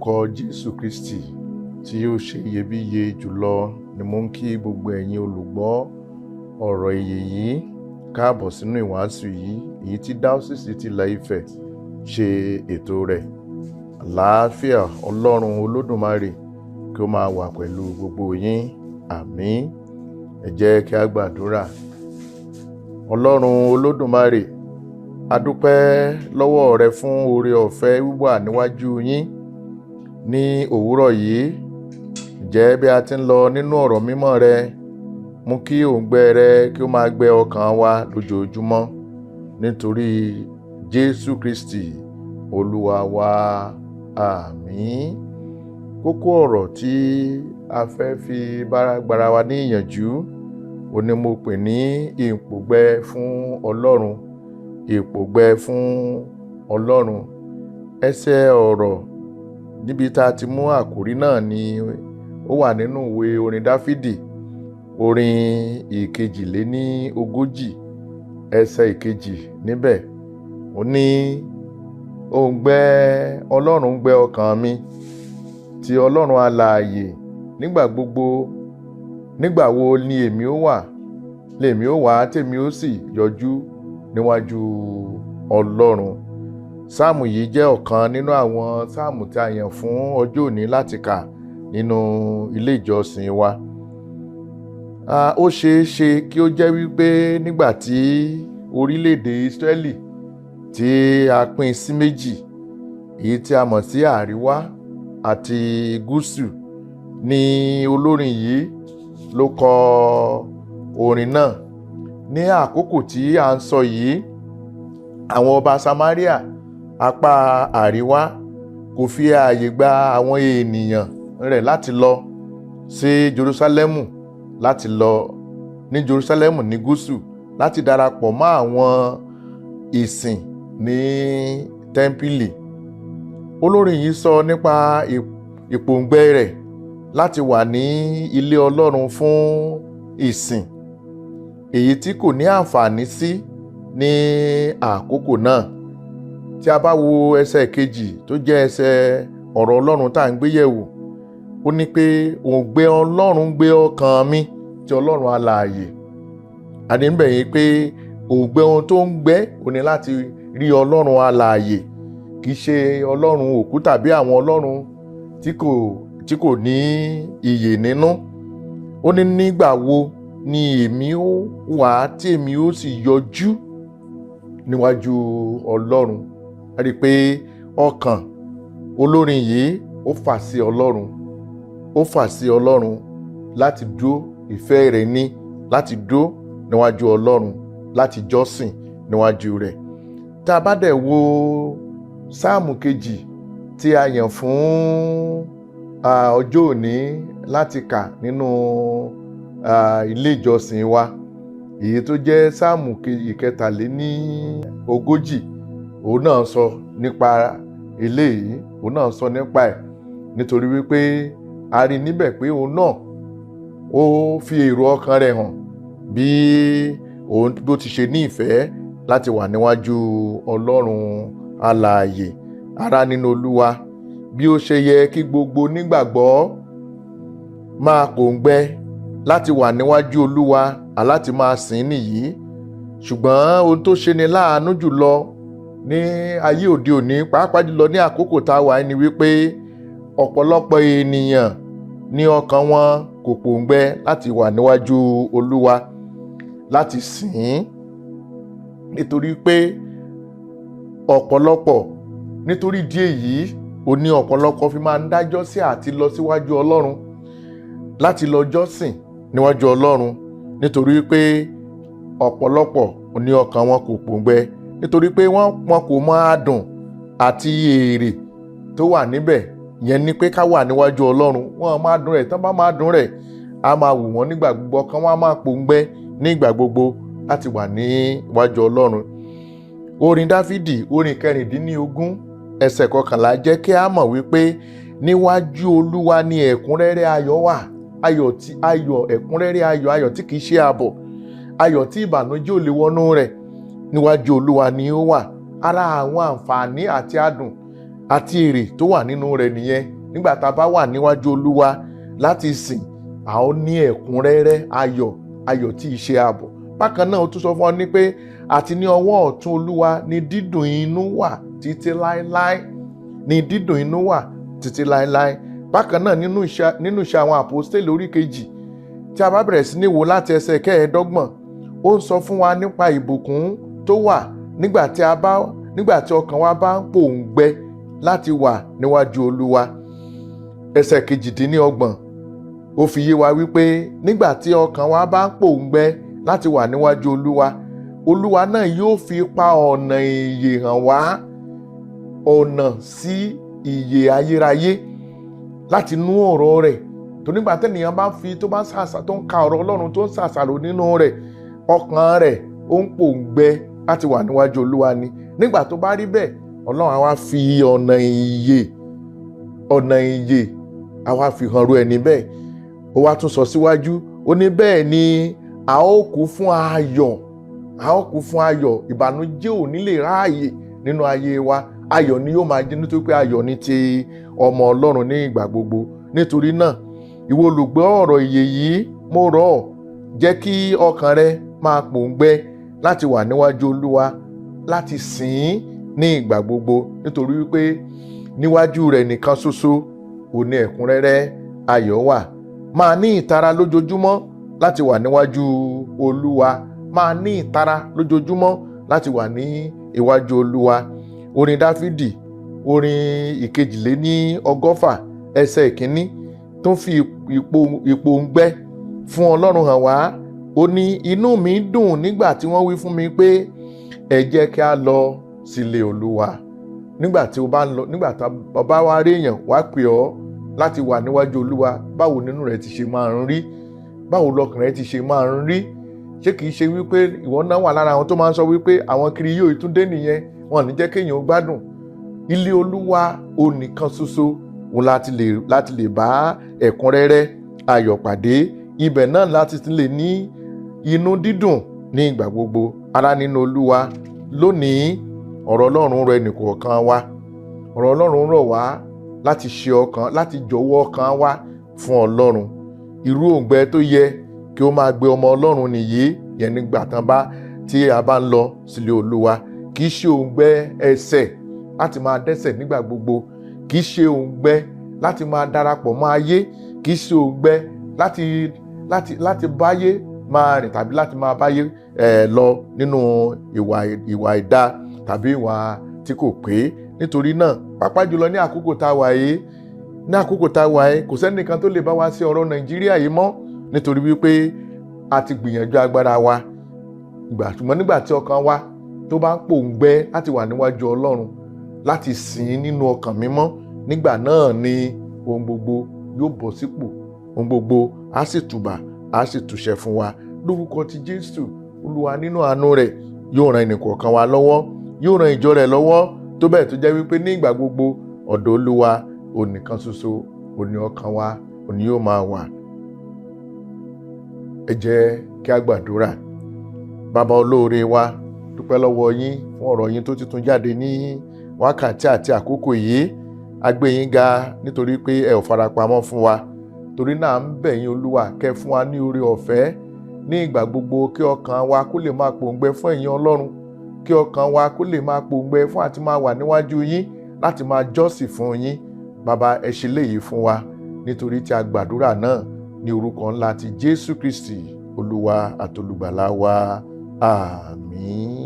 Orúkọ Jésù Kristi tí ó ṣe iyebíye jùlọ ni mo ń kí gbogbo ẹ̀yin olùgbọ́ ọ̀rọ̀ ìyè yìí káàbọ̀ sínú ìwàásù yìí, èyí tí Dáósìsì ti Ilẹ̀ Ifẹ̀ ṣe ètò rẹ̀. Àlàáfíà Ọlọ́run Olódùmarè kí ó máa wà pẹ̀lú gbogbo yín. Àmín. Ẹ jẹ́ kí a gbàdúrà. Ọlọ́run Olódùmarè, a dúpẹ́ lọ́wọ́ rẹ fún oore ọ̀fẹ́ wíwà níwájú yín ní òwúrọ̀ yìí. Ǹjẹ́ bí a ti ń lọ nínú ọ̀rọ̀ mímọ́ rẹ, mú kí òǹgbẹ rẹ kí ó máa gbẹ ọkàn wa lójoojúmọ́. Nítorí Jésù Kristi, Olúwa wa. Àmín. Kókó ọ̀rọ̀ tí a fẹ́ fi bára gbara wa ní ìyànjú, òun ní mo pè ní ìpòǹgbẹ fún Ọlọ́run. Ìpòǹgbẹ fún Ọlọ́run. Ẹsẹ̀ ọ̀rọ̀ níbi tá a ti mú àkórí náà ni ó wà nínú ìwé orin Dáfídì, orin 42, ẹsẹ̀ ìkejì níbẹ̀. Ó ní, "Òǹgbẹ Ọlọ́run gbẹ ọkàn mi, ti Ọlọ́run alààyè nígbà gbogbo. Nígbà wo ni èmi ó wà? Lèmi ó wá tèmi ó sì yọjú níwájú Ọlọ́run." Sáàmù yìí jẹ́ ọ̀kan nínú àwọn sáàmù tí a yàn fún ọjọ́ òní láti kà nínú ilé ìjọsìn wa. Ó ṣe é ṣe kí ó jẹ́ wípé nígbà tí orílẹ̀-èdè Ísírẹ́lì tí a pín sí méjì, èyí tí a mọ̀ sí àríwá àti gúúsù, ní olórin yìí ló kọ orin náà. Ní àkókò tí à ń sọ yìí, àwọn ọba Samaria apá àríwá kò fi ààyè gba àwọn ènìyàn rẹ̀ láti lọ sí Jerusalẹmu, láti lọ ní Jerusalẹmu ní gúúsù láti darapọ̀ mọ́ àwọn ìsìn ní tẹ́ḿpìlì. Olórin yìí sọ nípa ìpòǹgbẹ rẹ̀ láti wà ní ilé Ọlọ́run fún ìsìn, èyí tí kò ní àǹfààní sí ní àkókò náà. Tí a bá wo ẹsẹ̀ kejì tó jẹ́ ẹsẹ̀ ọ̀rọ̀ Ọlọ́run tá à ń gbé yẹ̀wò, ó ní pé òǹgbẹ Ọlọ́run gbé ọkàn mi, ti Ọlọ́run alààyè. A ní níbẹ̀ yẹn pé òǹgbẹ ohun tó ń gbẹ́ ò ní láti rí Ọlọ́run alààyè, kì í ṣe Ọlọ́run òkú tàbí àwọn Ọlọ́run tí kò ní ìyè nínú. Ó ní nígbà wo ni èmi ó wá tí èmi ó sì yọjú níwájú Ọlọ́run? A rí i pé ọkàn olórin yìí ó fà sí Ọlọ́run. Ó fà sí Ọlọ́run láti dúró. Ìfẹ́ rẹ̀ ní láti dúró níwájú Ọlọ́run, láti jọ́sìn níwájú rẹ̀. Tá a bá dẹ̀ wo sáàmù kejì tí a yàn fún ọjọ́ òní láti kà nínú ilé ìjọsìn wa, èyí tó jẹ́ sáàmù 43, òun náà sọ nípa eléyìí, òun náà sọ nípa ẹ̀, nítorí wípé a rí níbẹ̀ pé òun náà ó fi èrò ọkàn rẹ̀ hàn bí òun bó ti ṣe ní ìfẹ́ láti wà níwájú Ọlọ́run alààyè. Ará nínú Olúwa, bí ó ṣe yẹ kí gbogbo onígbàgbọ́ máa pòǹgbẹ láti wà níwájú Olúwa láti máa sìn nìyí. Ṣùgbọ́n ohun tó ṣe ni láàánú jùlọ ní ayé òde òní, pàápàá jùlọ ní àkókò tá a wà, ní wípé ọ̀pọ̀lọpọ̀ ènìyàn ní ọkàn wọn kò pòǹgbẹ láti wà níwájú Olúwa láti sìn ín, nítorí pé ọ̀pọ̀lọpọ̀, nítorí ìdí èyí ó ní ọ̀pọ̀lọpọ̀ fi máa ń dájọ́ sí àti lọ síwájú Ọlọ́run láti lọ jọ́sìn níwájú Ọlọ́run, nítorí pé ọ̀pọ̀lọpọ̀ ní ọkàn wọn kò pòǹgbẹ, nítorí pé wọ́n kò mọ adùn àti èrè tó wà níbẹ̀ yẹn ni pé ká wà níwájú Ọlọ́run. Wọ́n máa dùn rẹ̀ tán bá máa dùn rẹ̀, á máa wù wọ́n nígbà gbogbo, ọkàn wọn á máa pòǹgbẹ nígbà gbogbo láti wà níwájú Ọlọ́run. Orin Dáfídì orin 16 ẹsẹ̀ 11 jẹ́ kí a mọ̀ wípé níwájú Olúwa ni ẹ̀kúnrẹ́rẹ́ ayọ̀ wà. Ayọ̀ tí ayọ̀ ẹ̀kúnrẹ́rẹ́ ayọ̀, ayọ̀ tí kìí ṣe àbọ̀, ayọ̀ tí ìbànújẹ́ ò lè wọnú rẹ̀, níwájú Olúwa ni ó wà. Ara àwọn àǹfààní àti adùn àti èrè tó wà nínú rẹ̀ nìyẹn. Nígbà tá a bá wà níwájú Olúwa láti sìn, a ó ní ẹ̀kúnrẹ́rẹ́ ayọ̀, ayọ̀ tí í ṣe ààbọ̀. Bákan náà, ó tún sọ fún ọ ní pé àti ní ọwọ́ ọ̀tún Olúwa ni dídùn inú wà títí láéláé, ni dídùn inú wà títí láéláé. Bákan náà, nínú Iṣẹ́ Àwọn Àpọ́stélì orí 2, tí a bá bẹ̀rẹ̀ sí ní wò láti ẹsẹ̀ 25, ó ń sọ fún wa nípa ìbùkún tó wà nígbà tí ọkàn wa bá ń pòǹgbẹ láti wà níwájú Olúwa. Ẹsẹ̀ 28, ó fi yé wa wípé nígbà tí ọkàn wa bá ń pòǹgbẹ láti wà níwájú Olúwa, Olúwa náà yóò fi pa ọ̀nà ìyè hàn wá, ọ̀nà sí ìyè ayérayé láti inú ọ̀rọ̀ rẹ̀. Tó nígbà tẹ́nìyàn bá fi tó bá ń ṣàṣà, tó ń ka ọ̀rọ̀ Ọlọ́run, tó ń ṣàṣàrò nínú rẹ̀, ọkàn rẹ̀ ó ń pòǹgbẹ láti wà níwájú Olúwa ni. Nígbà tó bá rí bẹ́ẹ̀, Ọlọ́run á wá fi ọ̀nà ìyè á wá fi hàn ru ẹni bẹ́ẹ̀. Ó wá tún sọ síwájú, ó ní bẹ́ẹ̀ ni a ó kú fún ayọ̀, a ó kú fún ayọ̀. Ìbànújẹ́ ò ní lè ráàyè nínú ayé wa. Ayọ̀ ni yóò máa jẹ́, nítorí pé ayọ̀ ni ti ọmọ Ọlọ́run ní ìgbà gbogbo. Nítorí náà, ìwọ olùgbọ́ ọ̀rọ̀ ìyè yìí, mo rọ̀ ọ́, jẹ́ kí ọkàn rẹ máa pòǹgbẹ láti wà níwájú Olúwa, láti sìn ín ní ìgbà gbogbo, nítorí wípé níwájú rẹ̀ nìkan ṣoṣo ò ní ẹ̀kúnrẹ́rẹ́ ayọ̀ wà. Máa ní ìtara lójoojúmọ́ láti wà níwájú Olúwa. Máa ní ìtara lójoojúmọ́ láti wà ní iwájú Olúwa. Orin Dáfídì orin 102, ẹsẹ̀ 1, tó ń fi ìpòǹgbẹ fún Ọlọ́run hàn wá. Ó ní, "Inú mi dùn nígbà tí wọ́n wí fún mi pé, 'Ẹ jẹ́ kí a lọ sílé Olúwa.'" Nígbà tí o bá ń lọ, nígbà tí o bá wá rí èèyàn wá pè ọ́ láti wà níwájú Olúwa, báwo nínú rẹ ti ṣe máa ń rí? Báwo lọkàn rẹ ti ṣe máa ń rí? Ṣé kìí ṣe wípé ìwọ náà wà lára àwọn tó máa ń sọ wípé àwọn kiri yóò tún dé nìyẹn, wọn ò ní jẹ́ kéèyàn gbádùn? Ilé Olúwa onìkan ṣoṣo òun láti lè bá ẹ̀kúnrẹ́rẹ́ ayọ̀ pàdé. Ibẹ̀ náà láti lè ní inú dídùn ní ìgbà gbogbo. Ará nínú Olúwa, lónìí, ọ̀rọ̀ Ọlọ́run rọ ẹnìkọ̀ọ̀kan wa. Ọ̀rọ̀ Ọlọ́run rọ̀ wá láti ṣe ọkàn, láti jọ̀wọ́ ọkàn wa fún Ọlọ́run. Irú òǹgbẹ tó yẹ kí ó máa gbé ọmọ Ọlọ́run nìyí yẹn nígbà tán bá tí a bá ń lọ sílé Olúwa. Kì í ṣe òǹgbẹ ẹ̀ṣẹ̀, láti máa dẹ́ṣẹ̀ nígbà gbogbo. Kì í ṣe òǹgbẹ láti máa darapọ̀ mọ́ ayé. Kì í ṣe òǹgbẹ láti báyé máa rìn tàbí láti máa báyé lọ nínú ìwà ìdá tàbí ìwà tí kò pé. Nítorí náà, pàápàá jùlọ ní àkókò tá a wà yìí, ní àkókò tá a wà yìí, kò sẹ́nìkan tó lè bá wa sí ọ̀rọ̀ Nàìjíríà yìí mọ́, nítorí wípé a ti gbìyànjú agbára wa ìgbà. Ṣùgbọ́n nígbà tí ọkàn wa tó bá ń pòǹgbẹ láti wà níwájú Ọlọ́run, láti sìn nínú ọkàn mímọ́, nígbà náà ni ohun gbogbo yóò bọ̀ sípò, ohun gbogbo á sì tùbà, á sì túṣẹ fún wa lórúkọ ti Jésù. Olúwa nínú àánú rẹ̀ yóò ran ẹnìkọ̀ọ̀kan wa lọ́wọ́, yóò ran ìjọ rẹ̀ lọ́wọ́, tó bẹ́ẹ̀ tó jẹ́ wípé ní ìgbà gbogbo, ọ̀dọ̀ Olúwa onìkan ṣoṣo òní ọkàn wa òní yóò máa wà. Ẹ jẹ́ kí a gbàdúrà. Bàbá olóore wa, dúpẹ́ lọ́wọ́ yín fún ọ̀rọ̀ yín tó ti tún jáde ní wákàtí àti àkókò yìí. A gbé yín ga nítorí pé ẹ ò farapamọ́ fún wa. Torí náà, ń bẹ̀ yín, Olúwa, kẹ́ fún wa ní oore ọ̀fẹ́ ní ìgbà gbogbo, kí ọkàn wa kó lè máa pòǹgbẹ fún ẹ̀yin Ọlọ́run, kí ọkàn wa kó lè máa pòǹgbẹ fún àti máa wà níwájú yín, láti máa jọ́sìn fún yín. Bàbá, ẹ ṣe léyìí fún wa, nítorí tí a gbàdúrà náà ní orúkọ ńlá ti Jésù Kristi, Olúwa àtolùgbàlà wa. Àmín.